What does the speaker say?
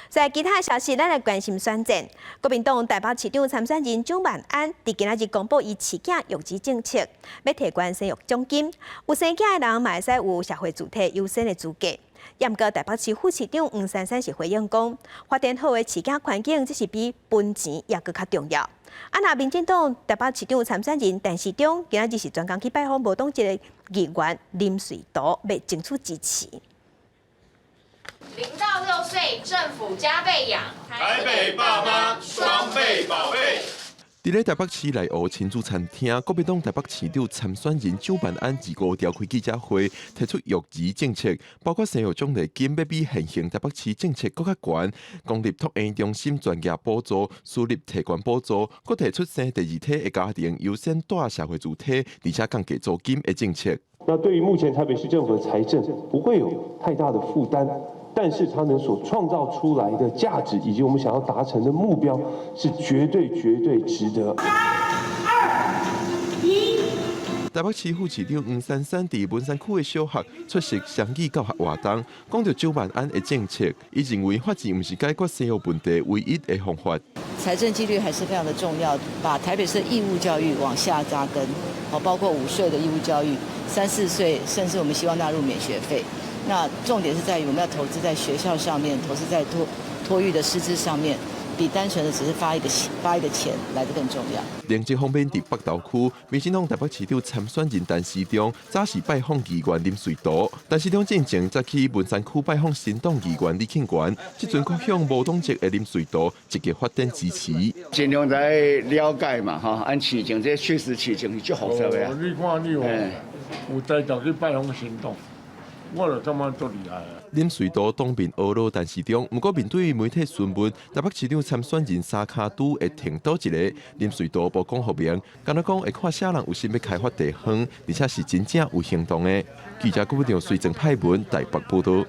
在其他消息，咱來關心選戰。國民黨台北市長參選人蔣萬安，佇今仔日公布伊飼囝育兒政策，欲提懸生育獎金，有生囝的人嘛會使有社會主體優先的資格。毋過台北市副市長黃珊珊是回應講，發展好的飼囝環境，這是比分錢猶閣較重要。啊，若民進黨台北市長參選人陳時中，今仔日是專工去拜訪無黨籍的議員林瑞圖，欲爭取支持。 0到6歲政府加倍養，台北爸媽雙倍寶貝。佇咧台北市內湖親子餐廳，國民黨台北市長參選人蔣萬安二五召開記者會，提出育兒政策，包括生育獎勵金欲比現行台北市政策閣較懸，公立托嬰中心全額補助，私立提懸補助，閣提出生第二胎的家庭優先蹛社會住宅，而且降低租金的政策。那對於目前台北市政府的財政不會有太大的負擔。但是它能所創造出來的價值，以及我們想要達成的目標，是絕對絕對值得。三二一。台北市副市長黃珊珊佇文山區的小學出席雙語教學活動，講著蔣萬安的政策，伊認為發錢毋是解決生育問題唯一的方法。財政紀律還是非常的重要，把台北市義務教育往下扎根，好，包括5歲的義務教育，3、4歲，甚至我們希望納入免學費。那重點是在於我們要投資在學校上面，投資在托育的師資上面，比單純的只是發一個錢來得更重要。另一方面，佇北投區，民進黨台北市長參選人陳時中早時拜訪議員林瑞圖，陳時中進前則去文山區拜訪新黨議員李慶元，這陣閣向無黨籍的林瑞圖積極發展支持。盡量來了解嘛，哈，按市情，這確實市情是足複雜的。你看你有有帶頭去拜訪新黨。我就感覺足厲害啊！林瑞圖當面呵咾陳時中，毋過面對媒體詢問台北市長參選人三跤拄會停佗一个，林瑞圖無講予明，干焦講會看啥人有心欲開發地方，而且是真正有行動的。記者郭炳隨正派文台北報道。